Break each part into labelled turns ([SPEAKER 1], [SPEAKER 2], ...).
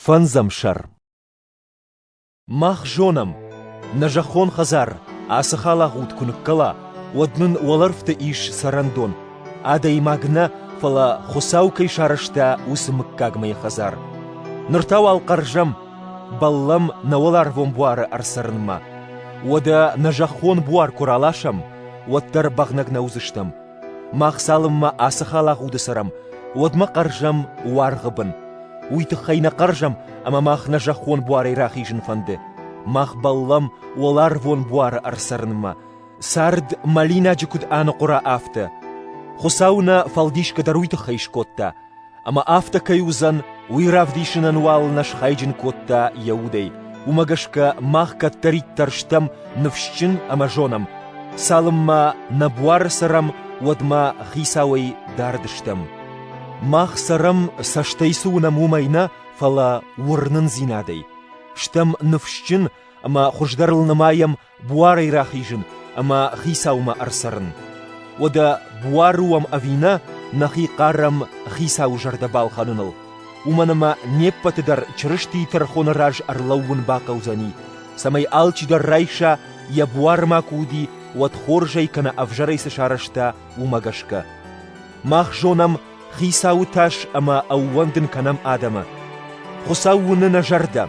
[SPEAKER 1] Фӕндзӕм сӕр. Мах зонӕм, нӕ зӕххон хӕдзар ацы халагъуд куы ныккӕла, уӕд нын уӕлӕрвты ис цӕрӕндон, адӕймаг нӕ, фӕлӕ Хуыцау кӕй сарӕзта, уыцы мыггагмӕйы хӕдзар. Ныр та уал хъӕрзӕм, бӕллӕм нӕ уӕларвон буары ӕрцӕрынмӕ. Уӕдӕ нӕ зӕххон буар куы раласӕм, уӕддӕр бӕгънӕг нӕ уыдзыстӕм. Мах цалынмӕ ацы халагъуды цӕрӕм, уӕдмӕ хъӕрзӕм уаргъы бын. Уый тыххӕй нӕ хъӕрзӕм, ӕмӕ мах нӕ зӕххон буарӕй рахизын фӕнды. Мах бӕллӕм уӕларвон буары ӕрцӕрынмӕ. Цард мӕлинаджы куыд аныхъуыра, афтӕ. Хуыцау нӕ фӕлдисгӕ дӕр уый тыххӕй скодта. Ӕмӕ афтӕ кӕй уыдзӕн, уый равдисынӕн уал нӕ схайджын кодта йӕ удӕй. Уымӕ гӕсгӕ мах кӕддӕриддӕр стӕм ныфсджын ӕмӕ зонӕм, цалынмӕ нӕ буары цӕрӕм, уӕдмӕ Хицауӕй дард стӕм. Мах цӕрӕм, цӕстӕй цы уынӕм, уымӕй нӕ, фӕлӕ уырнындзинадӕй. Стӕм ныфсджын ӕмӕ хуыздӕрыл нымайӕм буарӕй рахизын ӕмӕ хицаумӕ ӕрцӕрын. Уӕдӕ буары уӕм ӕви нӕ, нӕхи хъарӕм хицауы зӕрдӕ балхӕныныл, уымӕн ӕмӕ не ппӕты дӕр Чырыстийы тӕрхоны раз ӕрлӕууын бахъӕудзӕни, цӕмӕй алчидӕр райса, йӕ буармӕ куы уыди, уӕд хорзӕй кӕнӕ ӕвзӕрӕй цы сарӕзта, уымӕ гӕсгӕ. Мах зонӕм, Хицауы тас ӕмӕ ӕууӕндын кӕнӕм адӕмы. Хуыцау уыны нӕ зӕрдӕ.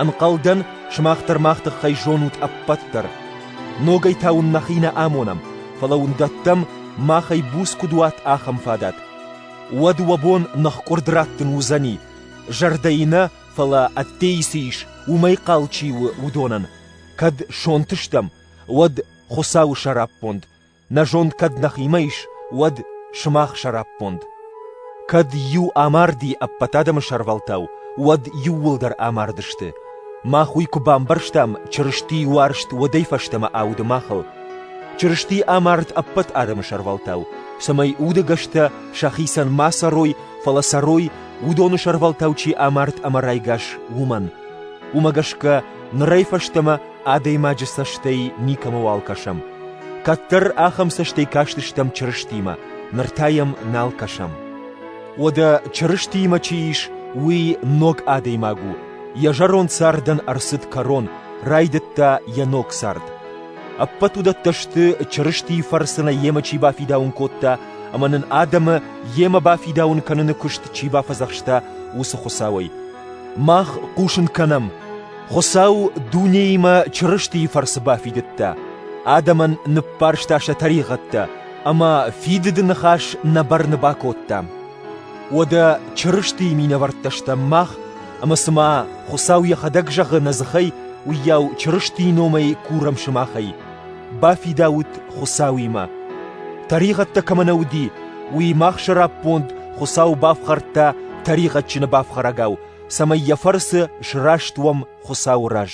[SPEAKER 1] Ӕнхъӕлдӕн, сымах дӕр мах тыххӕй зонут ӕппӕт дӕр. Ногӕй та уын нӕхи нӕ амонӕм, фӕлӕ уын дӕттӕм, махӕй буц куыд уат, ахӕм фадат. Уӕд уӕ бон ныхкъуырд раттын уыдзӕни, зӕрдӕйы нӕ, фӕлӕ ӕддейы цы ис, уымӕй хъал чи у, уыдонӕн. Кӕд сонт стӕм, уӕд Хуыцауы сӕраппонд, Нӕ зонд кӕд нӕхимӕ ис, уӕд сымах сӕраппонд. Кӕд иу амарди ӕппӕт адӕмы сӕрвӕлтау, уӕд иууылдӕр амардысты. Мах уый куы бамбӕрстам, Чырыстийы уарзт уӕдӕй фӕстӕмӕ ауды махыл. Чырысти амард ӕппӕт адӕмы сӕрвӕлтау, цӕмӕй удӕгӕстӕ сӕхицӕн ма цӕрой, фӕлӕ цӕрой, уыдоны сӕрвӕлтау чи амард ӕмӕ райгас, уымӕн. Уымӕ гӕсгӕ нырӕй фӕстӕмӕ адӕймаджы цӕстӕй никӕмӕуал кӕсӕм. Кӕддӕр ахӕм цӕстӕй кастыстӕм Чырыстимӕ, ныр та йӕм нал кӕсӕм. Уӕдӕ Чырыстиимӕ чи ис, уый ног адӕймаг у, йӕ зӕронд цардӕн ӕрцыд кӕрон, райдыдта йӕ ног цард. Ӕппӕт уыдӕттӕ сты, Чырыстийы фӕрцы нӕ йемӕ чи бафидауын кодта ӕмӕ нын адӕмы йемӕ бафидауын кӕныны куыст чи бафӕдзӕхста, уыцы Хуыцауӕй. Мах хъусын кӕнӕм, Хуыцау дунеимӕ Чырыстийы фӕрцы бафидыдта, адӕмӕн ныббарста сӕ тӕригъӕдтӕ ӕмӕ фидыды ныхас нӕ бӕрны бакодта. Уӕдӕ Чырыстийы минӕвӕрттӕ стӕм мах, ӕмӕ цыма Хуыцау йӕхӕдӕг зӕгъы нӕ дзыхӕй, уыйау Чырыстийы номӕй курӕм сымахӕй: бафидаут Хуыцауимӕ. Тӕригъӕдтӕ кӕмӕ нӕ уыди, уый мах сӕраппонд Хуыцау бафхӕрдта тӕригъӕдджыны бафхӕрӕгау, цӕмӕй йӕ фӕрцы сраст уӕм Хуыцауы раз.